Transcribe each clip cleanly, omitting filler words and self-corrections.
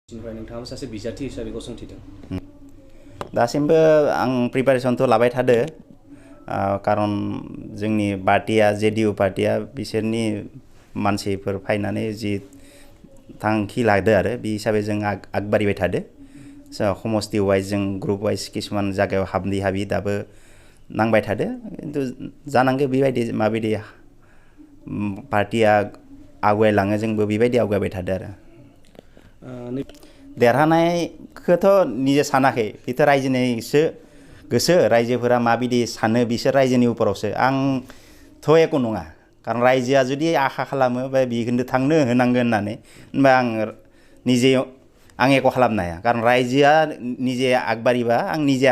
निफ्राय नोंथाङाबो सासे बिजाथि हिसाबै गसंथिदों। दासिमबो आं प्रिपारेसनथ' लाबाय थादो कारन जोंनि पार्टिया जेडिइउ पार्टिया बिसोरनि मानसिफोर फायनानै जि थांखि लादो आरो बे हिसाबै जों आगबारिबाय थादो समस्ति वाइज जों ग्रुप वाइज किसुमान जायगायाव हाबि दाबो नांबाय थादो खिन्थु जानांगौ बेबायदि माबायदि पार्टिया आवगायलाङो जोंबो बेबायदि आवगायबाय थादो आरो देरहानायखौथ' निजे सानाखै बेथ' रायजोनिसो गोसो रायजोफोरा माबायदि सानो बिसोर रायजोनि उपरावसो आंथ' एख' नङा कारन रायजोआ जुदि आखा खालामो बा बिखौनो थांनो होनांगोन होननानै होनबा आं एख' खालामनो हाया कारन रायजोआ निजे आगबारिबा आं निजे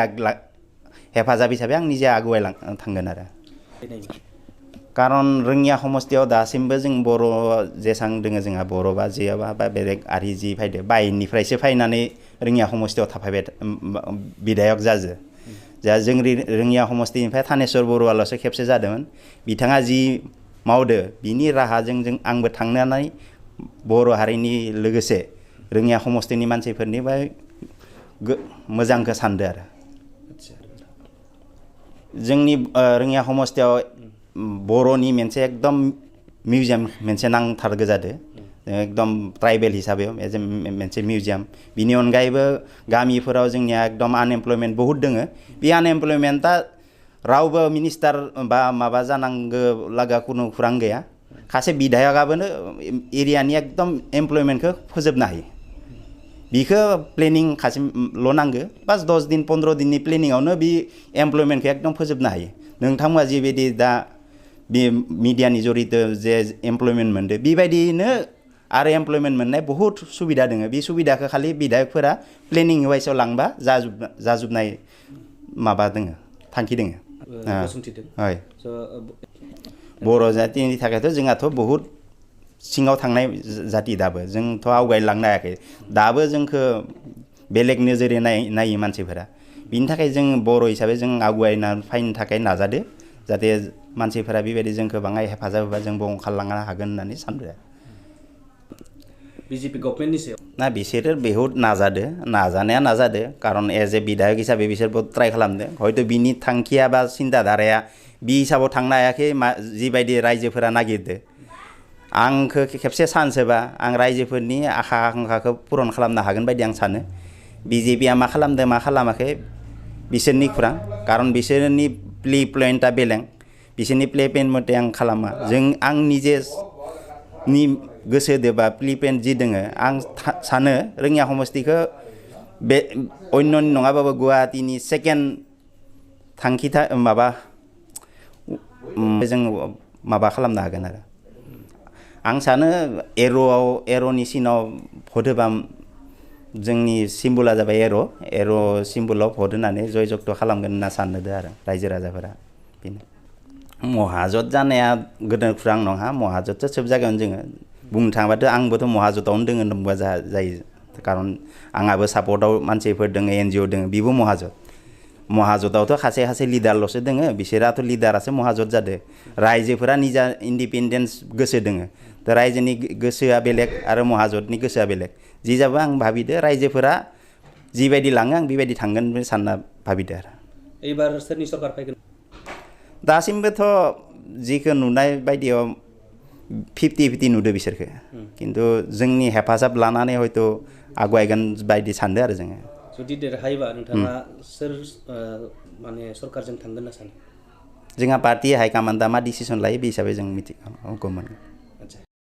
हेफाजाब हिसाबै आं निजे थांगोन आरो कारन रोङिया समस्तियाव दासिमबो जों बर' जेसां दोङो जोंहा बर' बा जेयाबा बा बेलेग आरि जि फायदो बायनिफ्रायसो फायनानै रोङिया समस्तियाव थाफायबाय बिधायक जाजो जा जों रोङिया समस्तिनिफ्राय थानेस्वर बरुवाल'सो खेबसे जादोंमोन बिथाङा जि मावदो बिनि राहाजों आंबो थांनानै बर' हारिनि लोगोसे रोङिया समस्तिनि मानसिफोरनि मोजांखौ सानदो आरो जोंनि रोङिया समस्तियाव बर'नि मोनसे एकदम मिउजियाम मोनसे नांथारगो जादो एकदम ट्राइबेल हिसाबै मोनसे मिउजियाम बिनि अनगायैबो गामिफोराव जोंनिया एकदम आनएमप्लयमेन्ट बहुत दोङो बे आनएमप्लयमेन्टआ रावबो मिनिस्टार बा माबा जानांगौ लागा खुनु खुरां गैया सासे बिधायकआबोनो एरियानि एकदम एमप्लयमेन्टखौ फोजोबनो हायो बिखौ प्लेनिं खासिमल' नांगो बास 10 दिन 15 दिननि प्लेनिंआवनो बे एमप्लयमेन्टखौ एकदम फोजोबनो हायो नोंथांमोना जिबायदि दा बे मिडियानि जरित जे एमप्लयमेन्ट मोनदो बेबायदिनो आरो एमप्लयमेन्ट मोननाय बहुत सुबिदा दोङो बे सुबिदाखौ खालि बिधायकफोरा प्लेनिं वाइसआव लांबा जाजोबनाय माबा दोङो थांखि दोङो हय बर' जातिनि थाखायथ' जोंहाथ' बहुत सिङाव थांनाय जाति दाबो जोंथ' आवगायलांनो हायाखै दाबो जोंखौ बेलेग नोजोरै नायो मानसिफोरा बिनि थाखाय जों बर' हिसाबै जों आवगायना फैनो थाखाय नाजादो जाहाथे मानसिफोरा बेबायदि जोंखौ बाङाय हेफाजाब होबा जोंबो ओंखारलांनो हागोन होननानै सानदो बिजेपि गभर्नमेन्टनि सायाव ना बिसोरो बहुत नाजादो कारन एज ए बिधायक हिसाबै बिसोरबो ट्राइ खालामदो हयथ' बिनि थांखिया बा सिन्ता धाराया बि हिसाबाव थांनो हायाखै जिबायदि रायजोफोरा नागिरदो आंखौ खेबसे चान्स होबा आं रायजोफोरनि आखा आकांखाखौ पुरन खालामनो हागोन बायदि आं सानो बिजेपिया मा खालामदों मा खालामाखै बिसोरनि खुरां कारन बिसोरनि प्ले प्लेनआ बेलेग बिसोरनि प्ले प्लेन मथे आं खालामा आं निजेनि गोसो होदोबा प्ले प्लेन जि दोङो आं सानो रोङिया समस्तिखौ बे अन्यनि नङाबाबो गुवाहाटीनि सेकेन्ड थांखि माबा जों माबा खालामनो हागोन आरो आं सानो एर'नि सिनाव भट होबा जोंनि सिम्बला जाबाय एर' सिम्बलाव भट होनानै जय जगत खालामगोन होनना सानदों आरो रायजो राजाफोरा बेनो महाजोत जानाया गोदान खुरां नङा महाजोतथ' सोब जायगायावनो जोङो बुंनो थाङोबाथ' आंबोथ' महाजोतावनो दोङो होनबा जायो कारन आंहाबो सापर्टआव मानसिफोर दोङो एनजिअ दोङो बेबो महाजोतावथ' खासे लिडारल'सो दोङो बिसोराथ' लिडारासो महाजोत जादों रायजोफोरा निजा इन्डिपेन्डेन्स गोसो दोङो रायजोनि गोसोआ बेलेग आरो महाजोतनि गोसोआ बेलेग जि जाबो आं भाबिदो रायजोफोरा जिबायदि लाङो आं बेबायदि थांगोन सानना भाबिदो आरो एबार सोरनि सरकार फैगोन दासिमबोथ' जिखौ नुनाय बायदियाव 50-50 नुदो बिसोरखौ खिन्थु जोंनि हेफाजाब लानानै हयथ' आगुवायगोन बायदि सानदो आरो जोङो जुदि देरहायोबा नोंथाङा सोर माने सरकारजों थांगोन होनना सानो जोंहा पार्टि हाइकामान्डआ मा डिसिसन लायो बे हिसाबै जों मिथिगौमोन